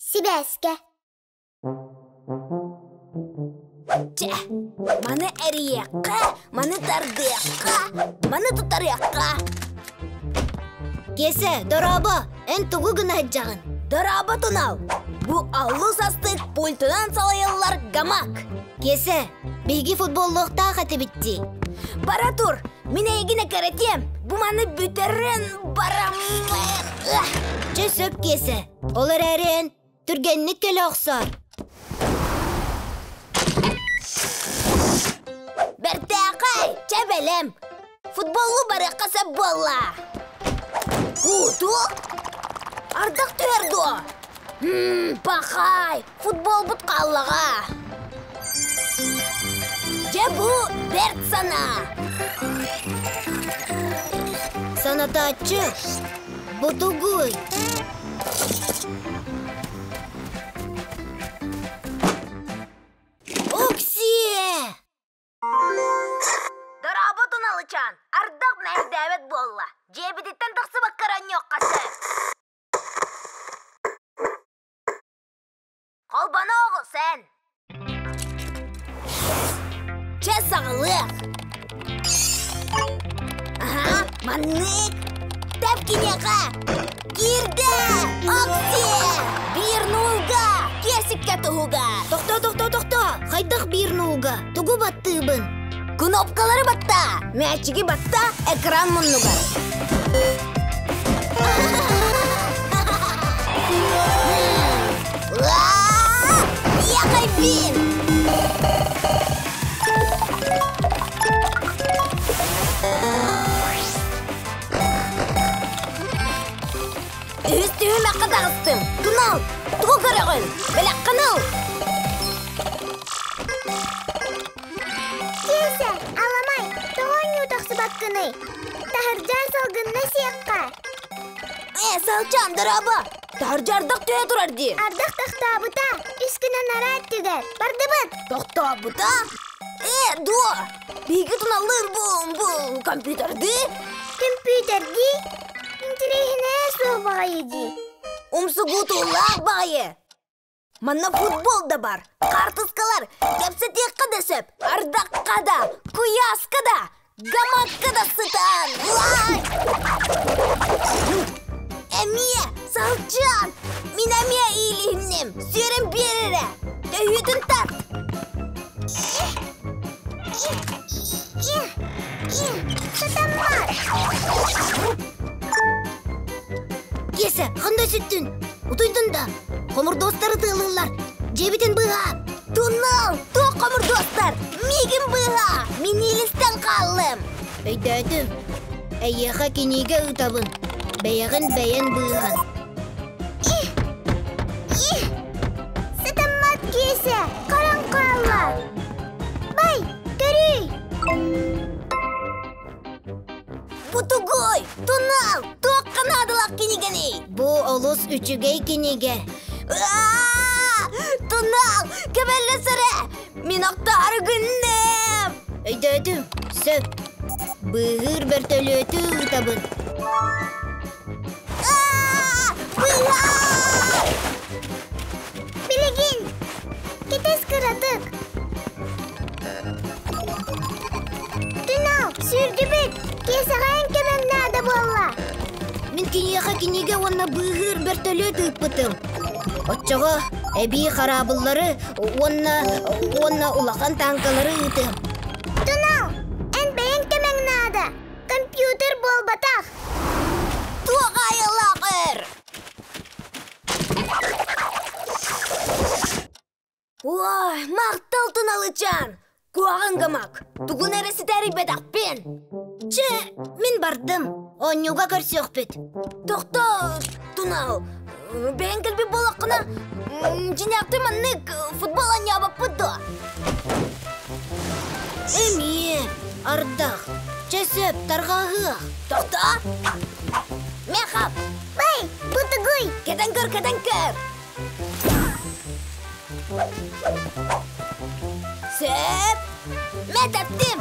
Сибээскэ. Чэ, маны эрийиэххэ, маны тардыахха, маны тутарыахха. Киэсэ, дорообо, эн тугу гына сылдьаҕын? Дорообо, Тунал! Бу аллус астык пультунан салайыллар гамак. Киэсэ, биһиги футболлуохтаах этибит дии. Бара тур, мин эйигин эккирэтиэм. Бу маны бүтэрэн бараммын. Чэ, сөп, Киэсэ. Ол эрээри эн түргэнник кэлэ охсоор. Бэртээхэй, чэ бэлэм. Футболлуу барыахха сөп буолла. Куутук? Ардах түһэр дуо? Пахай, футболбут хааллаҕа. Дьэ бу бэрт санаа. Санатааччы, бу тугуй? Оксиэ! Дорообо, Туналычаан! Ардах мэһэйдээбэт буолла. Дьиэбититтэн тахсыбакка оонньуохха сөп. Холбоно оҕус эн! Чэ, саҕалыах! Аһа, маннык! Тэп киниэхэ! Киирдэ! Оксиэ! Биир нуулга! Киэсиккэ туһуга! Тохтоо, тохтоо, тохтоо! Хайдах биир нуулга? Тугу баттыыбын? Кнопкалары батта! Мээчиги батта, экран муннугар. Ехай, бин! Үһүс түһүмэххэ таҕыстым. Тунал, тугу көрөҕүн? Бэлэххин ыл! Киэсэ, аламай, тоҕо оонньуу тахсыбаккыный? Таһырдьа салгынна сиэххэ. Ээ, Салчаан, дорообо! Таһырдьа ардах түһэ турар дии. Ардах тохтообута, үс күн анараа өттүгэр. Бардыбыт! Тохтообута? Ээ, дуо? Биһиги туналлыыр бу, бу компьютердыы? Компьютердии? Интэриэһинэйэ суох баҕайы дии. Умсугутуулаах баҕайы. Манна футбол да бар, хаартыскалар, кэпсэтиэххэ да сөп, ардахха да, куйааска да, гамакка да сытан. Эмиэ, Салчаан, мин эмиэ иилиһинним, сүөрэн биэр эрэ, төһүүтүн тарт. Сатаммат! Киэсэ, ханна сүттүн? Утуйдун да? Хомурдуостар ытыалыыллар. Дьиэбитин быыһаа! Тунал! Туох хомурдуостар? Миигин быыһаа! Мин иилистэн хааллым! Өйдөөтүм. Эйиэхэ кинигэ ыытабын. Бэйэҕин бэйэн быыһан. Сатаммат Киэсэ! Харан хаалла! Бай, көрүүй! Бу тугуй? Тунал! Туохха наадалаах кинигэний? Бу олус үчүгэй кинигэ. Тунал! Көмөлөс эрэ! Мин охтоору гынным! Өйдөөтүм, сөп. Быыһыыр бөртөлүөтү ыытабын. Быыһаа! Билигин кэтэс кыратык. Тунал, сүүрдүбүт! Киэсэҕэ эн көмөҥ наада буолла. Мин киниэхэ кинигэ уонна быыһыыр бөртөлүөт ыыппытым. Оччоҕо эбии хараабыллары уонна уонна улахан тааҥкалары ыытыам. Тунал, эн бэйэҥ көмөҥ наада. Компьютер буолбатах. Туох айылаах өр? Ой, махтал Туналычаан! Куһаҕан гамак, тугун эрэ ситэрийбэтэхпин. Чэ, мин бардым. Оонньууга көрсүөхпүт. Тохтоо, Тунал, бэйэҥ кэлбит буоллаххына, дьиҥнээхтик маннык футбол оонньообоппут дуо? Эмиэ, ардах. Чэ сөп, тарҕаһыах. Тохтоо! Мехап! Бай, бу тугуй? Кэтэн көр, кэтэн көр! Сөп! Мэ тэптим!